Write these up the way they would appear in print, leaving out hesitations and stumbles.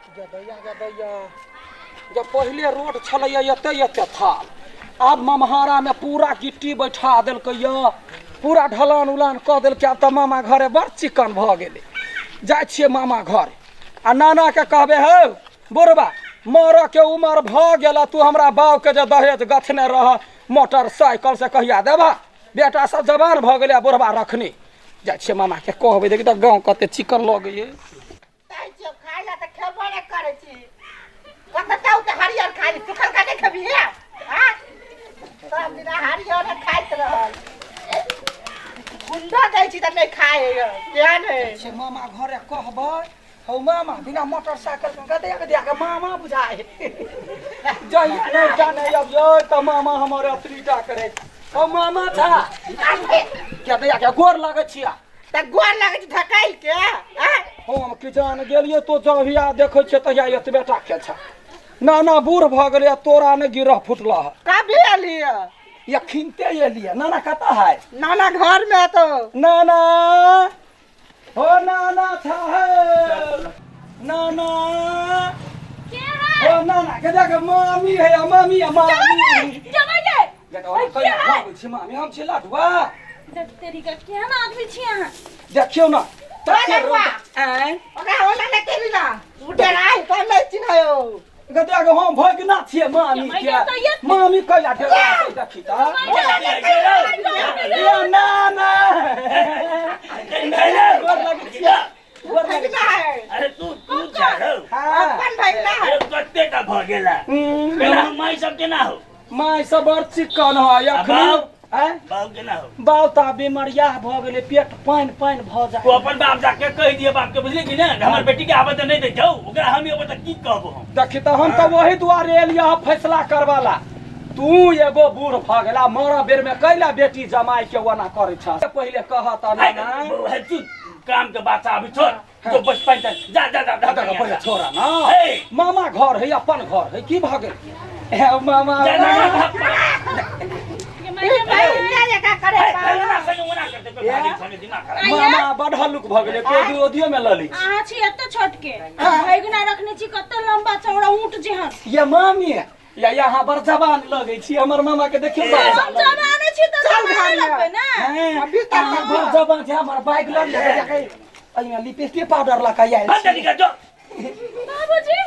गदैया गदैया जब पहिले रोड छलैया एते एते थाल, आब ममहारा में पूरा गिट्टी बैठा देलकै यऽ, पूरा ढलान उलान कऽ देलकै। आब तऽ मामा घरे बड़ चिकन भऽ गेलै। जाइ छियै मामा घर आ नाना के कहबै, हौ बुढ़बा, मरऽ के उमर भऽ गेल, तू हमरा बाउके जे दहेज गछने रह मोटरसाइकिल से कहिया देबा? बेटा सब जवान भऽ गेलै आ बुढ़बा रखने। जाइ छियै मामा के कहबै, देखी तऽ गाँव कते चिकन लगैए। खाइ छियौ, खाइ लए तऽ खेबो नहि करै छी। कतऽ जाउ तऽ हरियर खाइ, सुखलका नहि खेबही हे? आँय? सब दिना हरियर खाइत रहल। गुंडो दै छी तऽ नहि खाइ है, केहन है? छै मामा घरे कहबै, हौ मामा, बिना मोटरसाइकिल के गदैया गदैया के मामा बुझाय जहिया नहि जाने अबियै तऽ मामा हमर अतरीटा करे। हौ मामा छा गदैया के गोर लगै छिया। तऽ गोर लगै छै धकाइल के, आँय? हम की जान गेलियै, तो जहिया देखै छियै तहिया एतबे टा के छ। नाना बूढ़ भऽ गेलै आ तोरा नहि गिरह फुटलह। कभी एलियै? एखिनते एलियै। नाना कतऽ है? नाना घर में तो। नाना हो, नाना था है नाना। के है? हो नाना के देख, मामी है, आ मामी आ मामी। जबै गे। देख, ओना कहिया लगै छी मामी, हम छी लडुआ। देख तेरी का, केहन आदमी छी अहाँ? देखियौ न तते लडुआ। रौद आँय। ओकरा ओना नहि केली ना, ओ डराइ तऽ नहि चिन्हयो। गदिया के हम भगना छियै मामी माय के। के तऽ ये- मामी कैला डरा छै देखी तऽ। ये ना ना गोर लगै छियै, गोर लगै भगना है। अरे तू तू जा रहो। हाँ। अपन भगना है। अरे कते का भ गेला? केना माई सब केना हो? माय सब बड़ चिकन है आ अखनी। बाप? आँय? बाप केना हो? बाप तऽ बीमरिया भऽ गेलै, पेट पानि पानि भऽ तू जाय। अपन बाप जाके कहि दिए बाप के, बुझली कि ने, हमर बेटी के आबत नहीं दै छौ, ओकरा हम एबो तऽ की कहबो हम? देखी तऽ हम तऽ वही दुआरे एलियै हँ फैसला करवाला। तू एगो बूढ़ भऽ गेला, मरऽ बेर में कैला बेटी जमाई के ओना करै छह? पहिले कहऽ तऽ है, नाना। है, तू काम के बात अभी छोड़, जो बस पाइन जा जा जा जा। दादा पहिले छोड़ा ना। हे। मामा घर है, अपन घर है, की भऽ गेल हे मामा? जा जा जा, ये माय गे माय। भगना जकाँ करे। हे, भगना संगे ओना करते कोई भागिन संगे दिमाग खराब। मामा बड़ हल्लुक भऽ गेलै, गोदी ओदियो में लऽ लै छी। अहाँ छी एते छोट के, भैगना रखने छी कते लंबा चौड़ा ऊंट जेहन। ये मामी, या यहाँ बड़ जवान लगै छी हमर मामा के देखियौ बड़ हम जवाने छी तऽ चल जवाने घर में। लगबै ने। हैं, अभी तक अहाँ बड़ जवान छै। हमर बाइक लऽ लिअ, जाके एहिमे लिपस्टिक पाउडर लऽ कऽ आयल बंद छी। निकल जो। बाबूजी।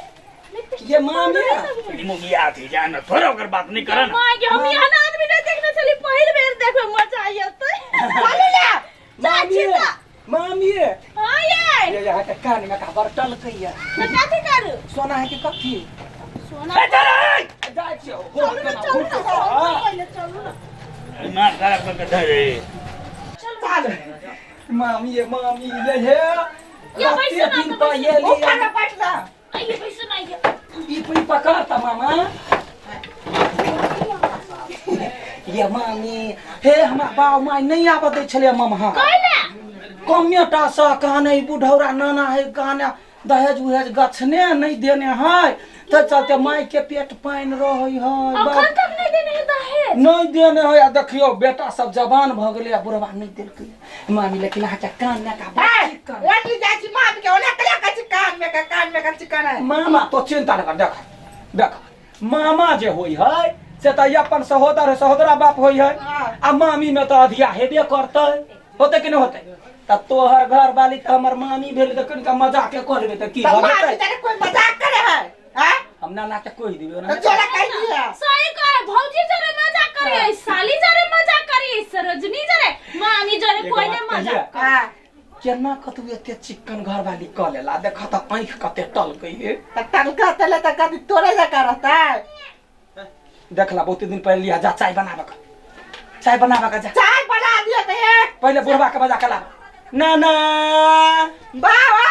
ये मामी। मुगिया थी जान थोड़ा ओकर बात नहीं करन। माय के, हम एहन आदमी नहीं देखने छली, पहिल बेर देखबै, मजा आइ जेतै। चलू ले। चाची मामी। तऽ मामी। हाँ ये। ये यहाँ के कान में का बड़ टलकैया? तऽ कथी करू? सोना है कि कथी? सोना। ए, चल, ए! जाइ छियौ। चलू ने, चलू ने, चलू ने, पहिले चलू ने। दिमाग खराब करके धरे। चल मामी, ये मामी, ये हे। ये बैसू ना, कते दिन तऽ पर बैसू। एलियै। ऊपर में बैठ ना। आइए बैसू ना, आइए। ई ई पकड़ त मामा। ये मामी हे, हमरा बाप माय नहीं आबऽ दै छलै ममहा। कैला? कमे टा से कहने ई बुढ़ौरा नाना है, कहने दहेज उहेज गछने नहीं देने है, तऽ चलते माय के पेट पानि रहै है। अखन तक नहीं देने है दहेज? नहीं देने है। आ देखियौ बेटा सब जवान भऽ गेलै आ बुढ़वा नहीं देलकै मामी। लेकिन अहाँके कान ने का बड़ चिकन। ओनी जाइ छी मामी के, ओना कला कहै छी कान में का, कान में का चिकन है। मामा तो चिंता न कर। देख देख, मामा जे होइ है से तऽ अपन सहोदर है, सहोदरा बाप होइ है। हाँ। आ मामी में तऽ अधिया हेबे करतै, होतै कि नहि होतै? तऽ तोहर घर वाली तऽ हमर मामी भेल, तऽ कनिका मजाके कऽ लेबै तऽ की तऽ भऽ मामी जेतै? जाने कोई मजाक करे है? हाँ? हम नाना के कहि देबै ओना। तऽ चोरा कहि दिया। सही कहे, भौजी जरे मजाक करी, साली जरे मजाक करी, सरोजनी जरे, मामी जरे एगो कोई बात नहीं मजाक कहियै? करे। हाँ। केना कतू एते चिक्कन घर वाली कऽ लेला? देख तऽ आँखि कते टलकै हे। तऽ टलका तले तऽ कभी तोरे जकाँ रहतै। देखला बहुते दिन पहिले लिया, जा चाय बनाबऽ के, चाय बनाबऽ के जा। चाय बना दियो तऽ एक। पहिले बुढ़वा के बजा के लाब। नाना। बाबा।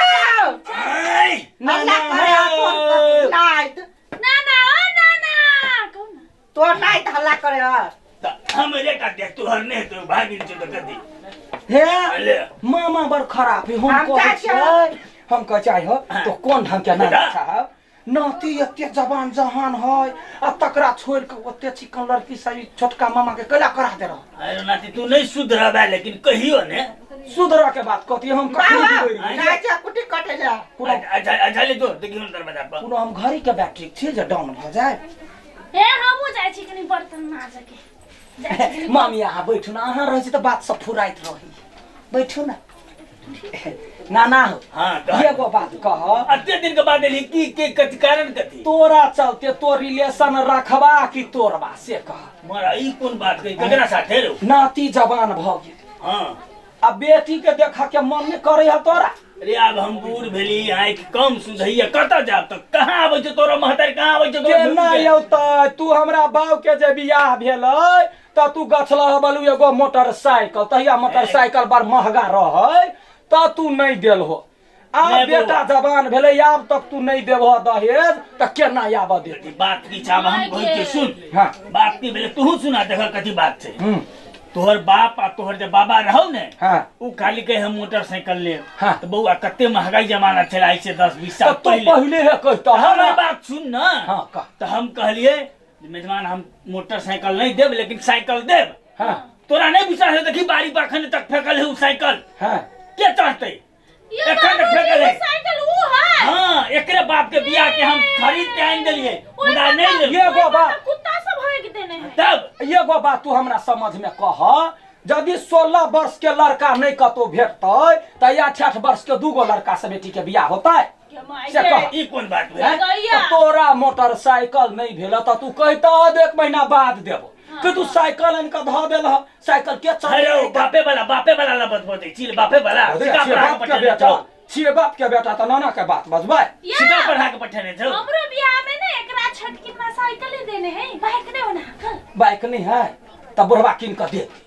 आय! नाना। हल्ला करे आ तोर नाइत। ना ना, ओ ना ना, कहू ना। तोर नाइत हल्ला करे ह। तऽ हमरे टा देख, तोहर नहि हेतौ, भागिन छौ तऽ कथी? हे। ले। मामा बड़ खराब है। हम हम कहै जाइ छियै। छियै, हम कहै छियै हो तो कोन ढंग के नाना बेटा। साहब नाती एते जवान जहान है आ तकरा छोड़ के ओते चिकन लड़की से ई छोटका मामा के कैला करा दे रह। अरे नाती, तू नहीं सुधरबा, लेकिन कहियो ने। सुधरा के बात कहती हम कखनी बाबा बिगड़ि गेलियै? जाइ छै कुटी कटे ला। कोनो अच्छा अच्छा, ले जो, देखियो ने दरवाजा पर। कोनो हम घड़ी के बैटरी छी जे डाउन भऽ जाय? हे, हमहूँ जाइ छी कनि बर्तन माजऽ के। जाइ छी कनि। मामी, अहाँ बैठू ने, अहाँ रहै छी तऽ बात सब फुराइत रही। बैठू ने नाना हो। हाँ, कह। एगो बात कह। अते दिन के बाद एली, की के कथी कारण कथी? तोरा चलते तो रिलेशन रखबा कि तोड़बा से कह। मारा, ई कोन बात कही? ककरा साथे रो? नाती जवान भऽ गेल। हाँ। आ बेटी के देख के मन नहीं करे है तोरा? अरे, आब हम बूढ़ भेली, आँखि कम सुझैया, कतऽ जाब? तऽ कहाँ आबै छौ तोरा महतारी, कहाँ आबै छौ तोरा केना भूत के? औतै? तू हमरा बाप के जे बियाह भेलै तऽ तू गछलह बलू एगो मोटरसाइकिल, तहिया मोटरसाइकिल बड़ महगा रहै, तऽ तू नहीं देल हो। आब नहि बौआ। बेटा जवान भेलै, आब तक तू नहीं देबह दहेज तऽ केना आबऽ देतै? बात की छै, आब हम कहै छियै, सुन। हाँ। बात की भेलै, तूहू सुना, देख कथी बात छै। हम्म। तोहर बाप आ तोहर जे बाबा रहौ ने, हाँ। उ खाली कहे हम मोटरसाइकिल लेब। हाँ। तऽ बौआ, कते महगाई जमाना छलै आइ से 10-20 तऽ साल तू पहिले। पहिले हे कहता। हमर बात सुन ना। हाँ, कह। तऽ हम कहलियै जे मेजबान, हम मोटरसाइकिल नहीं देब, लेकिन साइकिल देब। हाँ। तोरा नहीं विश्वास है? देखी, बारी पर अखन तक फेकल है उ साइकिल। हाँ। के चढ़तै? यो एखन तक बाबूजी, फेकल है। उ साइकिल उ है? हाँ, एकरे बाप के बियाह के हम खरीद के आनि देलियै, ओहि मुदा पर नहीं तऽ- लेलियै। एगो ओहि पर बात। तऽ कुत्ता सब हगि देने है। तब एगो बात तू हमरा समझ में कह, यदि 16 वर्ष के लड़का नहीं कतौ भेटतै तऽ 8-8 वर्ष के दूगो लड़का से बेटी के बियाह होतै? के माय से गे। कह। ई कोन बात भेल? हैं? गैया। तऽ तोरा मोटरसाइकिल नहीं भेल तऽ तू कहता 1 महीना बाद देबो, कि तू साइकिल आनि कऽ धऽ देलह, साइकिल के अरे चलेतै? बापे वाला, बापे वाला ला बतबो दै छी, बापे वाला अरे, सिका छियै पढ़ा के बाप के पठेने बेटा छौ। छियै, बाप के बेटा तऽ नाना के बात बजबै। या, सिका पढ़ा के पठेने छौ। हमरो बियाह में ने एकरा छोटकी माँ साइकिल देने है, बाइक नहीं होना कल। बाइक नहीं है तऽ बुढ़वा कीन कऽ देत।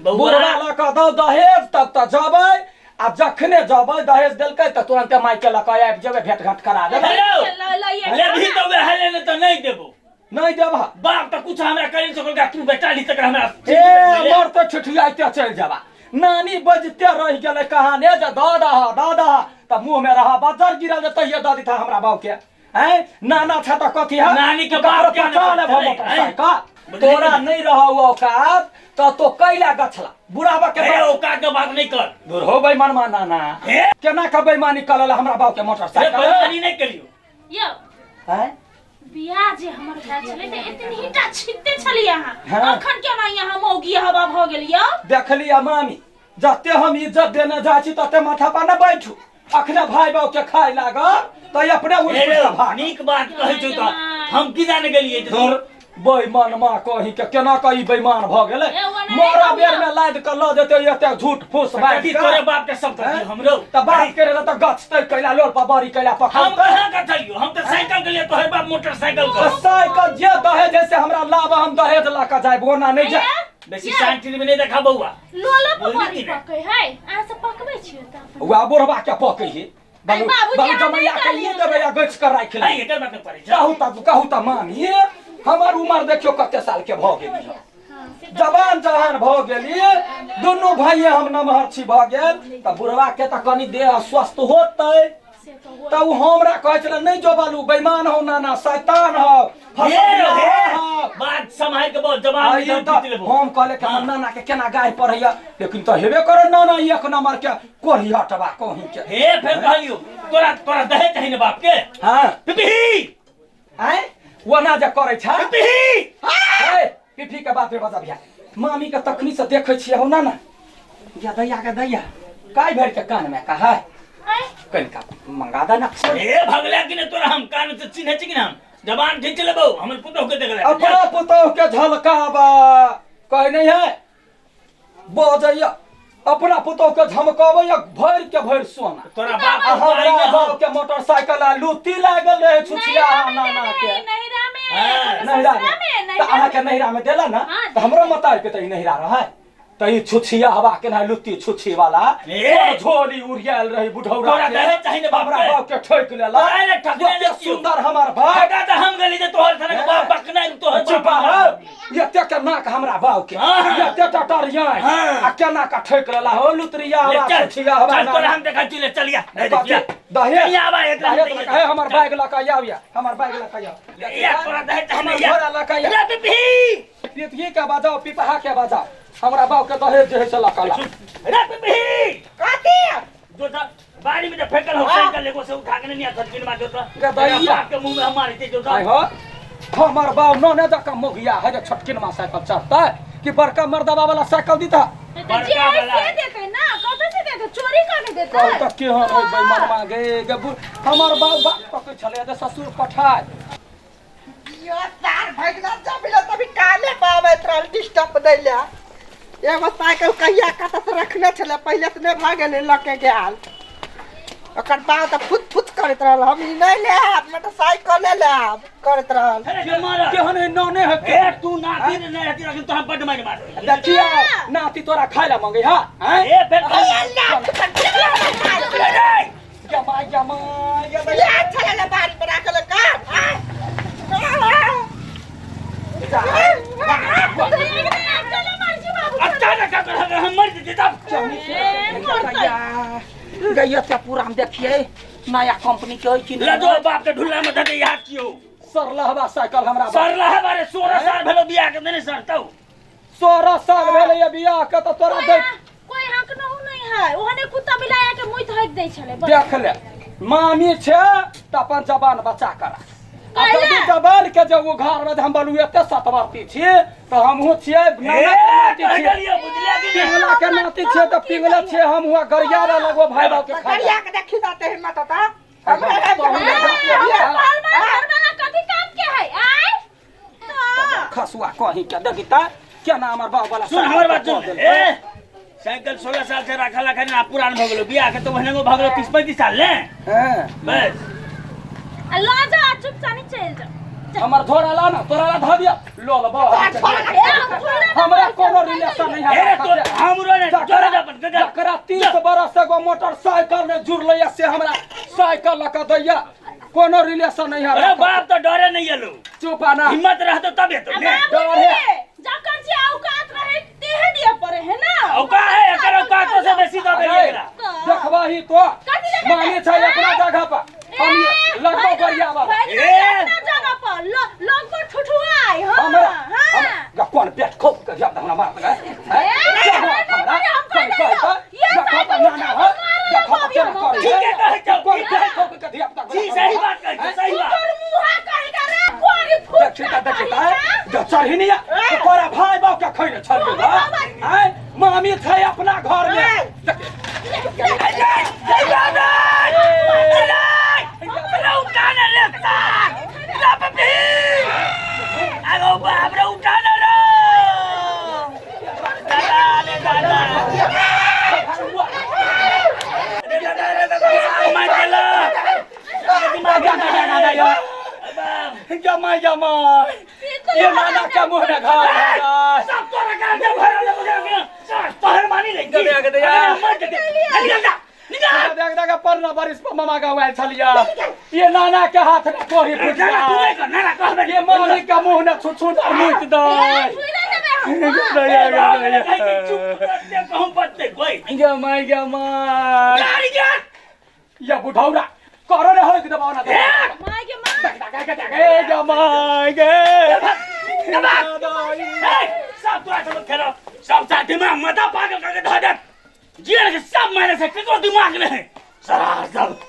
बौआ, बुढ़वा लऽ कऽ दौ दहेज तब तऽ जबै, आ जखने जबै दहेज देलकै तऽ तुरन्ते माइके लऽ कऽ आबि जेबै, भेट घाट करा देबै। हेलो। ल- ल- ये लेबही तऽ वएह लेने, तऽ नहीं देबो। नहीं देबह? बाप तऽ कुछ हमरा करि सकल, तू बेटा ली तकर हमरा। ए मर तऽ ठिठियाइते चलि जेबा। नानी बजते रहि गेलै कहाने जे दऽ दह, दऽ दह, तऽ मुँह में रह बज्जर गिरल जे तहिये दऽ दिता हमरा बाबू के। हैं, नाना छ तऽ कथी है? नानी के ककरो बाप के पचा ने लेबह पड़तै, मोटरसाइकिल। बुझलियै तोरा ने? नहीं रहौ औकात तऽ तो कैला गछला बुढ़ाबा के हे बात? औकात के बात नहीं कर। दूर हो बेईमानमा नाना। हे। केना के बेईमानी कऽ हमरा बाबू के हे मोटरसाइकिल? बेईमानी नहीं करियो। यो। हैं? बियाह जे हमर भेल छलै तऽ एतनी टा छिटते छलियै अहाँ। हाँ। अखन केना यहाँ मौगी हवा भऽ गेल यौ? देखलियै मामी, जते हम इज्जत देने जाइ छी तते माथा पर ने बैठू। अखने भाई बाबू के खाय लागल तऽ अपने उठि हे उठि कऽ भागल। नीक बात कहै छौ तऽ हम की जाने गेलियै जे धुर बेईमान माँ कही के, केना कऽ ई बेईमान भऽ गेलै? ए, ओना नहि मरा कहू बेर यौ। में लादि कऽ लऽ जेतै एते झूठ फूस बाजि कथी कऽ। तोरे बाप के सब हैं? कथी हमरो तऽ बात करे ला तऽ गछतै कैला, लोल पर बड़ी कैला हम पकड़तै? कहाँ गछलियो? हम तऽ साइकिल के लिए, तोहर बाप मोटरसाइकिल तऽ के। साइकिल जे दहेज है से हमरा लाब, हम दहेज लऽ कऽ जायब, ओना नहि जायब। बेसी ये। शांति में नहीं देखा बौआ। लोलो पर बोलली बड़ी कि नहि? पकै है, अहाँ सब पकबै छियै तऽ अपन। वएह बुढ़बा के पकै है। बाबू बाबूजी, बाबू अहाँ जमैया नहि के ई कहलियै। देबै आ गछि कऽ राखि नहीं लेबै। एकर बात नहीं पड़ै छै। कहू तऽ, कहू तऽ मामी, हमर उमर देखियौ कते साल के भऽ गेली है। हाँ, से तऽ जवान जहान भऽ गेली, दुनू भाइये हम नमहर छी भऽ गेल, तऽ बुढ़वा के तऽ कनि देह स्वस्थ होतै। से तऽ होय। तऽ ओ हमरा कहै छलै नहि जो बालू, बेईमान हो नाना, शैतान हो, हे रो, हे हो। बात सम्हारि के बहुत जवान आ ई में तऽ खींच लेबो। हम कहले कि हमर नाना के केना गाय पढ़ैया, लेकिन तऽ हेबे करे नाना एक नंबर के कोढ़ियटबा कहीं के। हे, फेर कहलियो तोरा, तोरा दहेज चाही ने बाप के? हाँ। पिपही। आँय, ओना जे करै छै पिपही। हे, पिपही के बात रे बजबिया। मामी के तखनी से देखै छियै हो नाना या दैया के दैया काय भरि के कान में कहा आँय, कनिका मंगा दे ना। हे भगला कि ने तोरा हम कान से चिन्है छी कि ने? हम जवान खींच लेबो, हमर पुतोह के देखले। अपना पुतोह के झलकाबा कहै नहीं है बजैया, अपना पुतोह के झमकाबैया भरि के भरि सोना। तोरा बाप आ के बुआरी हमरा ने बाप के मोटरसाइकिल आ लुत्ती लागल रहे छुछिया नैहरा में नाना देने के। है, नैहरा में, हाँ, नैहरा ससुरा में में, तऽ नैहरा अहाँके नैहरा में देला ना? हाँ। तऽ हमरो मतार के तऽ ई नैहरा रहै। त ई छुछिया हवा के ना लुत्ती छुछी वाला ए! झोली उड़ियाल रही बुढ़ौरा तोरा के। दहेज चाही ने बाप हमरा के। बाप के ठोक लेला। तोरा ने ठकने एते ने कियो। सुंदर हमर बाप। ठका तऽ हम गेली जे तोहर सनक बाप बकना तोहर चुप बाप रह। एते के नाक हमरा बाप के। हाँ। एते टटरिया हाँ। आ केना के ठोक लेला हो लुतरिया ले हवा चल छुछिया हवा चल तोरा हम देखा छी ले चलिया ए देखिया दहेज चलिया आबा एकरा हम दहेज दैये। लऽ के, हे हमर बैग लऽ के आउ या हमर बैग लऽ के आउ। या तोरा दहेज चाही हमर ने या। घोड़ा लऽ के आउ। रे पिपही पिपही के बजाओ पिपहा के बजाओ हमरा बाप के दहेज जे है से लऽ के ला। रे पिपही कथी जो था बाड़ी में जो फेंकल हो हाँ। साइकिल एगो से उठा के नहीं आ छोटकिन मा जो था गदैया। बाप के मुंह में हम मारे थे जो था आय हो हमर बाप नने जकाँ मोगिया है जे छोटकिनमा साइकिल चढ़तै कि बड़का मर्दबा वाला साइकिल दीता। तऽ जे बड़का है वाला। से देतै ना, कतऽ से देतै? चोरी कऽ के देतै? कहू तऽ केहन होइ बेईमानमा गे गे हमर बाप बाप तकै छलै जे ससुर पठाय। यो सार भगना जबिला तभी काले पाबैत रहल डिस्टर्ब दै ले। एगो साइकिल कहिया कतऽ से रखने छलै, पहिले से नहि भऽ गेलै लऽ के गेल। ओकर बाप तऽ फुत फुत करैत रहल, हम ई नहि लेब, मोटरसाइकिले लेब करैत रहल। अरे के मारा केहन है नने है के? ए तू नाती ने नहीं रहती लेकिन तोरा बड्ड मारि मार। देखिया नाती तोरा खाय ला मंगे हा हैं? ए फेर अरे अल्लाह, तू कर जमा जमा जमा। ये छलै ले बाड़ी पर राखल कार। चलो मार छी बाबू। अच्छा ना का कर हम मर जेतै तब। ए, मरतै। गैया के पूरा हम देखिए नया कंपनी के होई कि ले जो बाप के ढुल्ला में धके याद कियो। सरलहवा साइकिल हमरा बाप। सरला है बारे 16 साल भेलो बियाह के देने सरतौ। 16 साल भेलै ये बियाह के तऽ तोरा कोई देख कोई हक नहु नहीं है, ओहने कुत्ता बिलाया के मुँह धोइक दै छलै। बस। देख ले मामी छै तऽ अपन जबान बचा कर राख। आ कैला? यदि जबान के जे ओ घर में जे हम बोलू एते सतवर्ती छियै तऽ हमहूँ छियै ए नाना के नाती कह छियै। देलियो बुझलिया कि नहीं? पिंगला के नाती छियै तऽ पिंगले छियै हम हुआ गरियारा लगो भाई बाप के खाय गरिया के देखी जाते हिम्मत होता हमरा ए, हमर पहलवान घरवाला कथी काम के है आय? तऽ खसुआ कहीं के देखी तऽ केना हमर बाप वाला सुन हमर बात सुन। ए साइकिल 16 साल से राखल राखल ना पुरान भ गेलो बियाह के तो महीना भऽ गेलो 30 35 साल ने हैं बस। आ लऽ जा चुपचाप चलि जा। हमर धोरा ला ना तोरा ला धऽ दिया लो लो बाप। ए, हम थोड़ा ना हमरा पैसा कोनो पाइ रिलेशन नहीं ए है। तो हमरो ने जोरे जा अपन गगा। जकरा 30 बरस एगो मोटरसाइकिल ने जुड़लै से हमरा साइकिल लऽ कऽ दैया कोनो रिलेशन नहीं है। अरे बाप तो डरे नहीं एलो चुप आना हिम्मत रहतो तब एतो आ ने। बाबू डर है। जी, जकर जे औकात रहे तेहे दिए पड़े है ना। औकात है एकर औकात से बेसी दऽ देलियै एकरा। देखबही तो कथी देखबै? माने छै अपना जगह पर हम ए, लगबो भाई गरिया वाला। भाई ए! अपना जगह पर लोग पर ठुठुआई हाँ हमरा हाँ। हमरा कोन पेट खोप के जब हमरा मार देबै ए, नहीं, नहीं, हम कह देलियौ। ये साइकिल उठा के मारे लगबो अभी हम ओकरा। ठीके कहै छौ, कोन ठीक पेट खोप के धिया पुता जी सही बात कहै छौ सही बात। तोर मुहा कहि के रे कोरी फूट देखी त देखी त जो चढ़ी नहीं तो तोरा भाई बाप के खैने छलियै ना आँय मामी छै अपना घर में। जमा जमा ये नाना के मुंह में घाव देख देख पन्ना बारिश पर मामा गाँव आयल छलियै ये नाना के हाथ में कोरी फुट ये मामी के मुंह ने छुछु और मुइत दै। गे my गे my ये बुढ़ौरा करो रे होय के दबाव ना दे। My गे my. देख देख देख देख ए गे my गे सब दिमाग माथा पागल करके धऽ देत। जियर के सब मारे से केकरो दिमाग नहीं सरा सब।